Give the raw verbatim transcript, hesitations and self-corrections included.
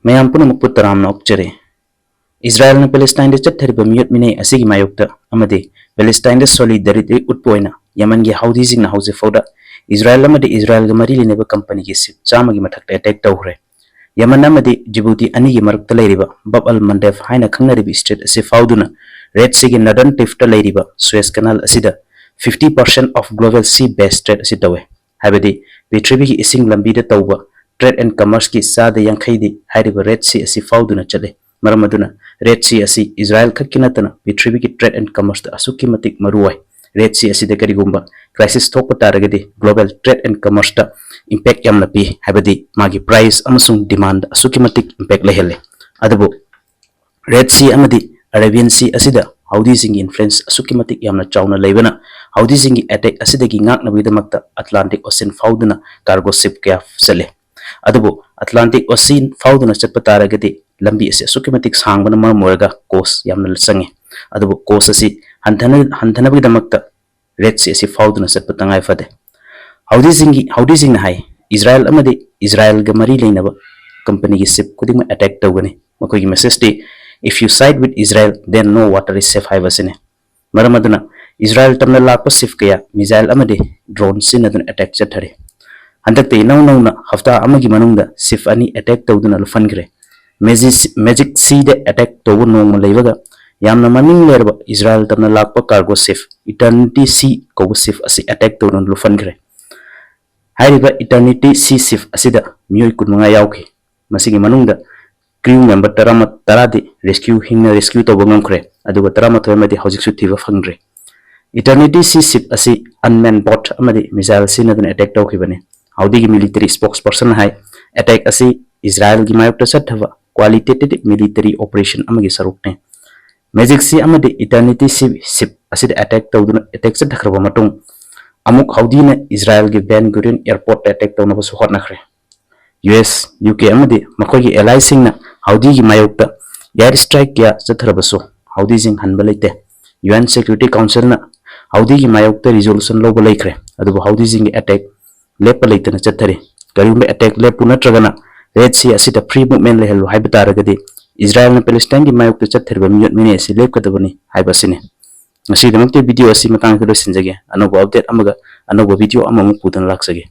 ꯃꯌꯥꯝ ꯄꯨꯝꯅꯃꯛꯄꯨ ꯇꯔꯥꯝꯅ ꯑꯣꯛꯆꯔꯤ꯫ ꯏꯖꯔꯥꯌꯦꯜꯅ ꯄꯦꯂꯦꯁꯇꯥꯏꯟꯗ ꯆꯠꯊꯔꯤꯕ ꯃꯤꯑꯣꯠ ꯃꯤꯅꯩ ꯑꯁꯤꯒꯤ ꯃꯥꯌꯣꯛꯇ ꯑꯃꯗꯤ ꯄꯦꯂꯦꯁꯇꯥꯏꯟꯗ solidarity ꯎꯠꯄ ꯑꯣꯏꯅ ꯌꯃꯟꯒꯤ ꯍꯧꯗꯤꯁꯤꯡꯅ ꯍꯧꯖꯤꯛ ꯐꯥꯎꯗ ꯏꯖꯔꯥꯌꯦꯜ ꯑꯃꯗꯤ ꯏꯖꯔꯥꯌꯦꯜꯒ ꯃꯔꯤ ꯂꯩꯅꯕ ꯀꯝꯄꯅꯤꯒꯤ ship ꯆꯥꯝꯃꯒꯤ ꯃꯊꯛꯇ attack ꯇꯧꯈ꯭ꯔꯦ꯫ ꯌꯃꯟ ꯑꯃꯗꯤ ꯖꯤꯕꯨꯇꯤ ꯑꯅꯤꯒꯤ ꯃꯔꯛꯇ ꯂꯩꯔꯤꯕ ꯕꯥꯕ ꯑꯜ ꯃꯟꯗꯦꯕ ꯍꯥꯏꯅ ꯈꯪꯅꯔꯤꯕ strait ꯑꯁꯤ ꯐꯥꯎꯗꯨꯅ Red Seaꯒꯤ northern tipꯇ ꯂꯩꯔꯤꯕ Suez Canal ꯑꯁꯤꯗ fifty percent of global sea based trade ꯑꯁꯤ ꯇꯧꯏ꯫ ꯍꯥꯏꯕꯗꯤ ꯄ꯭ꯔꯤꯊꯤꯕꯤꯒꯤ ꯏꯁꯤꯡ ꯂꯝꯕꯤꯗ ꯇꯧꯕ trade and commerceꯀꯤ ꯆꯥꯗ ꯌꯥꯡꯈꯩꯗꯤ ꯍꯥꯏꯔꯤꯕ Red Sea ꯑꯁꯤ ꯐꯥꯎꯗꯨꯅ ꯆꯠꯂꯤ꯫ ꯃꯔꯝ ꯑꯗꯨꯅ Red Sea ꯑꯁꯤ ꯏꯖꯔꯥꯌꯦꯜ ꯈꯛꯀꯤ ꯅꯠꯇꯅ ꯄ꯭ꯔꯤꯊꯤꯕꯤꯒꯤ trade and commerceꯇ ꯑꯁꯨꯛꯀꯤ ꯃꯇꯤꯛ ꯃꯔꯨ ꯑꯣꯏ꯫ Red Sea ꯑꯁꯤꯗ ꯀꯔꯤꯒꯨꯝꯕ crisis ꯊꯣꯛꯄ ꯇꯥꯔꯒꯗꯤ global trade and commerceꯇ impact ꯌꯥꯝꯅ ꯄꯤ, ꯍꯥꯏꯕꯗꯤ ꯃꯥꯒꯤ price ꯑꯃꯁꯨꯡ demand ꯑꯁꯨꯛꯀꯤ ꯃꯇꯤꯛ impact ꯂꯩꯍꯜꯂꯤ꯫ ꯑꯗꯨꯕꯨ Red Sea ꯑꯃꯗꯤ Arabian Sea ꯑꯁꯤꯗ ꯍꯧꯗꯤꯁꯤꯡꯒꯤ influence ꯑꯁꯨꯛꯀꯤ ꯃꯇꯤꯛ ꯌꯥꯝꯅ ꯆꯥꯎꯅ ꯂꯩꯕꯅ ꯍꯧꯗꯤꯁꯤꯡꯒꯤ attack ꯑꯁꯤꯗꯒꯤ ꯉꯥꯛꯅꯕꯒꯤꯗꯃꯛꯇ Atlantic Ocean ꯐꯥꯎꯗꯨꯅ cargo ship ꯀꯌꯥ ꯆꯠꯂꯤ꯫ ꯑꯗꯨꯕꯨ Atlantic Ocean ꯐꯥꯎꯗꯨꯅ ꯆꯠꯄ ꯇꯥꯔꯒꯗꯤ ꯂꯝꯕꯤ ꯑꯁꯤ ꯑꯁꯨꯛꯀꯤ ꯃꯇꯤꯛ ꯁꯥꯡꯕꯅ ꯃꯔꯝ ꯑꯣꯏꯔꯒ cost ꯌꯥꯝꯅ ꯆꯪꯉꯤ꯫ ꯑꯗꯨꯕꯨ cost ꯑꯁꯤ ꯍꯟꯊꯅ-, ꯍꯟꯊꯅꯕꯒꯤꯗꯃꯛꯇ Red Sea ꯑꯁꯤ ꯐꯥꯎꯗꯨꯅ ꯆꯠꯄ ꯇꯉꯥꯏ ꯐꯗꯦ꯫ ꯍꯧꯗꯤꯁꯤꯡꯒꯤ, ꯍꯧꯗꯤꯁꯤꯡꯅ ꯍꯥꯏ, ꯏꯖꯔꯥꯌꯦꯜ ꯑꯃꯗꯤ ꯏꯖꯔꯥꯌꯦꯜꯒ ꯃꯔꯤ ꯂꯩꯅꯕ ꯀꯝꯄꯅꯤꯒꯤ ship ꯈꯨꯗꯤꯡꯃꯛ attack ꯇꯧꯒꯅꯤ꯫ ꯃꯈꯣꯏꯒꯤ messageꯇꯤ, "If you side with Israel, then no water is safe" ꯍꯥꯏꯕꯁꯤꯅꯤ꯫ ꯃꯔꯝ ꯑꯗꯨꯅ ꯏꯖꯔꯥꯌꯦꯜ ꯇꯝꯅ ꯂꯥꯛꯄ ship ꯀꯌꯥ missile ꯑꯃꯗꯤ drone ꯁꯤꯖꯤꯟꯅꯗꯨꯅ attack ꯆꯠꯊꯔꯤ꯫ ꯍꯟꯗꯛꯇ ꯏꯅꯧ ꯅꯧꯅ ꯍꯞꯇꯥ ꯑꯃꯒꯤ ꯃꯅꯨꯡꯗ ship ꯑꯅꯤ attack ꯇꯧꯗꯨꯅ ꯂꯨꯞꯍꯟꯈ꯭ꯔꯦ꯫ Magic, Magic Seaꯗ attack ꯇꯧꯕ ꯅꯣꯡꯃ ꯂꯩꯕꯒ ꯌꯥꯝꯅ ꯃꯃꯤꯡ ꯂꯩꯔꯕ ꯏꯖꯔꯥꯌꯦꯜ ꯇꯝꯅ ꯂꯥꯛꯄ cargo ship Eternity Sea ꯀꯧꯕ ship ꯑꯁꯤ attack ꯇꯧꯗꯨꯅ ꯂꯨꯞꯍꯟꯈ꯭ꯔꯦ꯫ ꯍꯥꯏꯔꯤꯕ Eternity Sea ship ꯑꯁꯤꯗ ꯃꯤꯑꯣꯏ ꯀꯨꯟꯃꯉꯥ ꯌꯥꯎꯈꯤ꯫ ꯃꯁꯤꯒꯤ ꯃꯅꯨꯡꯗ crew member ꯇꯔꯥꯃ-, ꯇꯔꯥꯗꯤ rescue, ꯍꯤꯡꯅ rescue ꯇꯧꯕ ꯉꯝꯈ꯭ꯔꯦ, ꯑꯗꯨꯒ ꯇꯔꯥꯃꯥꯊꯣꯏ ꯑꯃꯗꯤ ꯍꯧꯖꯤꯛꯁꯨ ꯊꯤꯕ ꯐꯪꯗ꯭ꯔꯤ꯫ Eternity Sea ship ꯑꯁꯤ unmanned boat ꯑꯃꯗꯤ missile ꯁꯤꯖꯤꯟꯅꯗꯨꯅ attack ꯇꯧꯈꯤꯕꯅꯤ꯫ ꯍꯧꯗꯤꯒꯤ military spokesperson ꯍꯥꯏ, attack ꯑꯁꯤ ꯏꯖꯔꯥꯌꯦꯜꯒꯤ ꯃꯥꯌꯣꯛꯇ ꯆꯠꯊꯕ qualitative military operation ꯑꯃꯒꯤ ꯁꯔꯨꯛꯅꯤ꯫ Magic Sea ꯑꯃꯗꯤ Eternity Sea ship ꯑꯁꯤꯗ attack ꯇꯧꯗꯨꯅ, attack ꯆꯠꯊꯈ꯭ꯔꯕ ꯃꯇꯨꯡ, ꯑꯃꯨꯛ ꯍꯧꯗꯤꯅ ꯏꯖꯔꯥꯌꯦꯜꯒꯤ Ben Gurion airportꯇ attack ꯇꯧꯅꯕꯁꯨ ꯍꯣꯠꯅꯈ꯭ꯔꯦ꯫ U S, U K ꯑꯃꯗꯤ ꯃꯈꯣꯏꯒꯤ allyꯁꯤꯡꯅ ꯍꯧꯗꯤꯒꯤ ꯃꯥꯌꯣꯛꯇ air strike ꯀꯌꯥ ꯆꯠꯊꯔꯕꯁꯨ ꯍꯧꯗꯤꯁꯤꯡ ꯍꯟꯕ ꯂꯩꯇꯦ꯫ U N Security Councilꯅ ꯍꯧꯗꯤꯒꯤ ꯃꯥꯌꯣꯛꯇ resolution ꯂꯧꯕ ꯂꯩꯈ꯭ꯔꯦ, ꯑꯗꯨꯕꯨ ꯍꯧꯗꯤꯁꯤꯡꯒꯤ attack ꯂꯦꯞꯄ ꯂꯩꯇꯅ ꯆꯠꯊꯔꯤ꯫ ꯀꯔꯤꯒꯨꯝꯕ attack ꯂꯦꯞꯄꯨ ꯅꯠꯇ꯭ꯔꯒꯅ Red Sea ꯑꯁꯤꯗ free movement ꯂꯩꯍꯜꯂꯨ ꯍꯥꯏꯕ ꯇꯥꯔꯒꯗꯤ ꯏꯖꯔꯥꯌꯦꯜꯅ ꯄꯦꯂꯦꯁꯇꯥꯏꯟꯒꯤ ꯃꯥꯌꯣꯛꯇ ꯆꯠꯊꯔꯤꯕ ꯃꯤꯑꯣꯠ ꯃꯤꯅꯩ ꯑꯁꯤ ꯂꯦꯞꯀꯗꯕꯅꯤ ꯍꯥꯏꯕ ꯑꯁꯤꯅꯤ꯫ ꯉꯁꯤꯒꯤꯗꯃꯛꯇꯤ video ꯑꯁꯤ ꯃꯇꯥꯡ ꯑꯁꯤꯗ ꯂꯣꯏꯁꯤꯟꯖꯒꯦ꯫ ꯑꯅꯧꯕ update ꯑꯃꯒ ꯑꯅꯧꯕ video ꯑꯃꯃꯨꯛ ꯄꯨꯗꯨꯅ ꯂꯥꯛꯆꯒꯦ꯫